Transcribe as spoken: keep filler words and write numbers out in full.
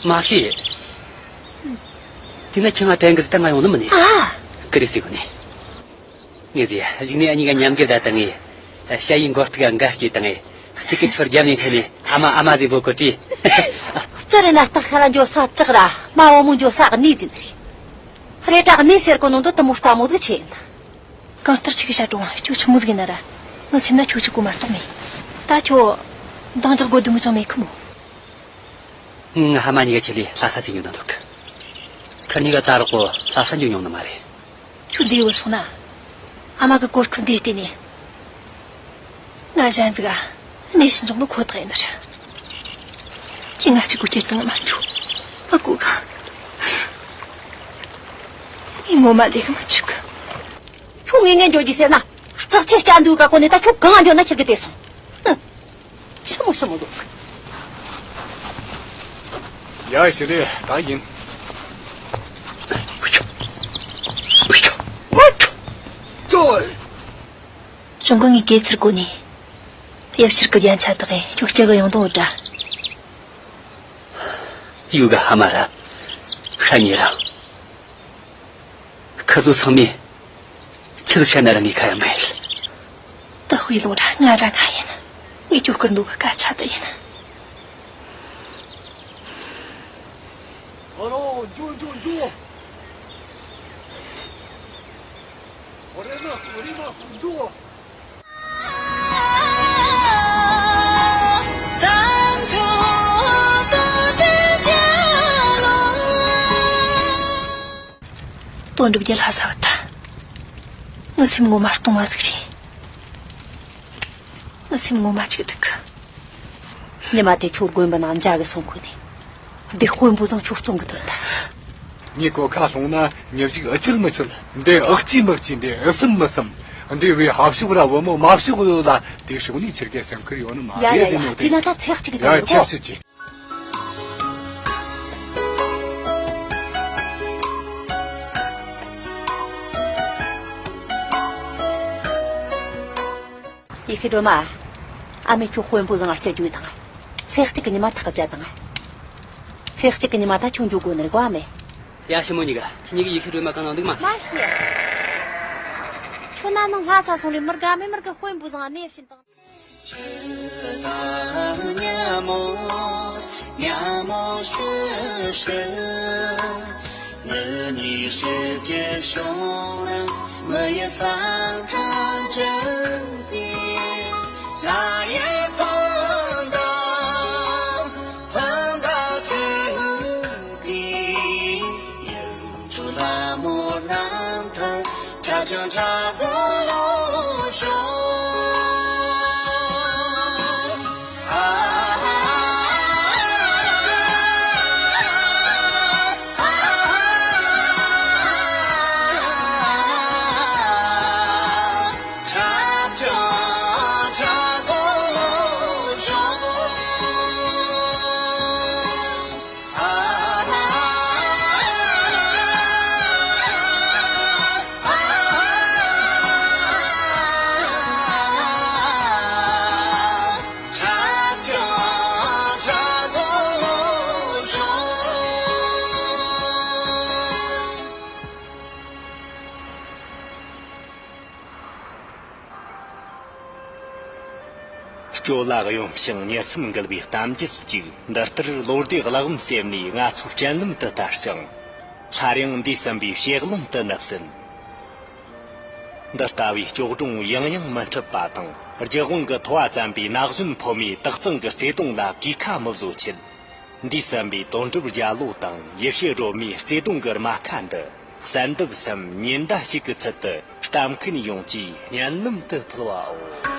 མ་ཤེས། དེ་ན་ཁྱོས་ང་དྲན་གི་ཟེར། ད་ང་ཡོང་ནི་མིན་ནི། ཨ། ཀུ་རེ་ཟེར་གོ་ནི། ངས་ཟེར། གཞུག་ནས་འུ་གཉིས་ཀ་མཉམ་གི་བསྡད་དང་ངས་ཞ་ཡི་མགོ་ཐུག་ག་འགའ་སྐྱེས་དང་ངས་གཅིག་གི་ཁྱོར་རྒྱབ་ནས་འཐེན་ནས། ཨ་མ། ཨ་མ་ཟེར་འབོད་གོ་དྲིས། སྤྱིར་ན་སྟག་ཤ་ལ་འགྱོ་ས་ལྕགས་ར། མ་བུ་མོ་འགྱོ་ས་གནས་ཟེར་ནི་རེད། རེད་དྲ། གནས་ཟེར་གོ་ནོ་འདི་དེ་མོ་སླ་མོ་ཟིག་ཆི་ཡིན། གང་ལྟར་ཆི་གི་བྱས་རུང་ཁྱོད་ཆི་མོ་ཟིག་ཡིན་ན་ར། ངའི་སེམས་ན་ཁྱོད་གཅིག་པོ་མ་གཏོགས་མེད། ད་ཁྱོད་འདང་རྒྱག་དགོས་དོན་གི་ཅང་མེད་ཁི་མོ། ངས་ངའི་ཕ་མ་གཉིས་ཀ་ཁྲིད་ལས་ལྷ་ས་ཅིག་འགྱོ་ན་འདོད་གི། ཁི་གཉིས་ཀ་ད་རག་གོ་ལྷ་ས་འགྱོ་མྱོང་ནི་མ་རེད། ཁྱོད་འདི་བུད་སོང་ན། ཨ་མ་གི་གོ་སྐབས་འདི་བལྟས་ནས། ང་གཞན་ཟིག་ག་གནས་ཕྱིན་འཇོག་ནི་ཁོ་ཐག་ཡིན་ནི་རེད། ཁྱོས་ང་གཅིག་པོ་བྱེད་བཏང་མ་འགྱོ། ཨ་ཁུ་ག་ངས་ངོ་མ་ལས་གི་མི་ཆུག་གི། ཁྱོད་ངེས་ངེས་འགྱོ་རྒྱུ་ཟེར་ན། རྩག་ཆེ་སྐྱ་འདུག་ག་གོ་ནས། ད་ཁྱོད་གང་ང་འགྱོ་ན་ཁྱེར་གི་དེ་སོང་། ཧུམ། ཆི་མོ་ཆི་མོ་འདུག། ཡ། ཞི་ལི། ད་ཡིན། ཅོ། ཅོ། གཞུང་གི་ངའི་གེ་ཚུར་གོ་ནས། ཡབ་ཕྱིར་གི་རྒྱན་ཆ་དག་གིས་ཁྱོད་སྐྱེ་གི་ཡོང་དང་འོ་ད། ཡུ་ག་ཧ་མ་ར། ཤ་ཉེ་ར། ཁི་ཚོ་ཚང་མས་ཆི་ཟིག་བཤད་ན་ར་ངས་ཁ་ཡ་མ་ཡེད། ད་དཔེ་ལོ་ར་ང་ར་ང་ཡིན། ངས་ཁྱོད་སྐུར་འདོད་གི་སྐད་ཆ་དེ་ཡིན། ཨ་རོ། འགྱོ། འགྱོ། འགྱོ། ཨོ་རེ་མ། ཨོ་རེ་མ། འགྱོ། དོན་གྲུབ་རྒྱལ་ལྷ་ས་བུད་ཐལ། ངའི་སེམས་ངོ་མ་སྟོང་བ་ཟིག་རེད། ངའི་སེམས་ངོ་མ་ཅིག་སྡུག་གི། ཉི་མ་དེ་ཁྱོད་དགོན་པ་ནང་མཇལ་གི་སོང་གོ་ནས། འདི་དཔོན་པོ་ཚང་ཁྱོད་བཙོང་གི་དོན་དག། ངས་གོ་ཁ་ལྷུང་ན་མྱི་ཞིག་ཨེ་ཆོད་མི་ཆོད། འདི་ཨེ་གཅིག་མི་གཅིག། འདི་ཨེ་གསུམ་མི་གསུམ། འདི་བས་ཧབ་ཤོག་ར་བུ་མོ་མ་ཤོག་ཡོད་ལ། དེ་ཕྱོགས་ནས་ཁྱེར་གི་སེམས་ཁུར་ཡོད་ནི་མ་ཡ་ཡ་རེད། ཡ། དེ་ནོ་དེ། དེ་ན་ད་ཚེག་གཅིག་གི། ཡ། ད་ཆབ་སྲིད་ཀྱི། ཡེ་ཤེས་སྒྲོལ་མ། ཨ་མས་ཁྱོད་དཔོན་པོ་ཚང་ང་སྐྱེལ་རྒྱུ་དང་། ཚེག་གཅིག་གི་ཉི་མ་ཐག་བཅད་དང་། ཚེག་གཅིག་གི་ཉི་མ་ད་ཁྱོད་འགྱོ་དགོས་ནི་རེད་གོ། ཨ་མས། ཡ། ཞི་མོ་གཉིས་ཀ། ཁྱེད་གཉིས་ཀྱིས་ཡེ་ཤེས་སྒྲོལ་མ་གང་ན་འདུག་མ། མ་ཤེས། ཁྱོད་ན་ནིང་ལྷ་ས་སོང་རེ། མི་དགའ་མེད། མི་དགའ། དཔོན་པོ་ཚང་ང་གནས་བྱིན་དང་། སྐྱོ་ལ་གཡེང་ཞིང་གཉིད་སེམས་འགུལ་བའི་གཏམ་རྒྱུད་ཅིག། འདི་ལྟར་ལོ་ཟླའི་གླེགས་བམ་གསེབ་ནས་ང་ཚོའི་དྲན་ལམ་དུ་དར་ཞིང་། སླར་ཡང་འདས་ཟིན་པའི་ཞལ་ལུང་དུ་ནུབ་ཟིན། འདི་ལྟ་བུའི་སྐྱོ་སྒྲུང་ཡང་ཡང་མི་འཁྲབ་པ་དང་། རྒྱུ་དབང་གི་ཐོ་བ་བཙན་པོའི་ན་གཞོན་ཕོ་མོའི་དག་གཙང་གི་བརྩེ་དུང་ལ་གོས་ཁ་མི་བཟོ་ཆེད། འདས་ཟིན་པའི་དོན་གྲུབ་རྒྱལ་ལོ་དང་ཡེ་ཤེས་སྒྲོལ་མའི་བརྩེ་དུང་གི་རྨ་ཁ་འདི། གསལ་འདེབས་སམ་ཉེན་བརྡ་ཞིག་གི་ཚུལ་དུ་ལྟ་མཁན་ཡོངས་ཀྱི་སྙན་ལམ་དུ་ཕུལ་བའོ།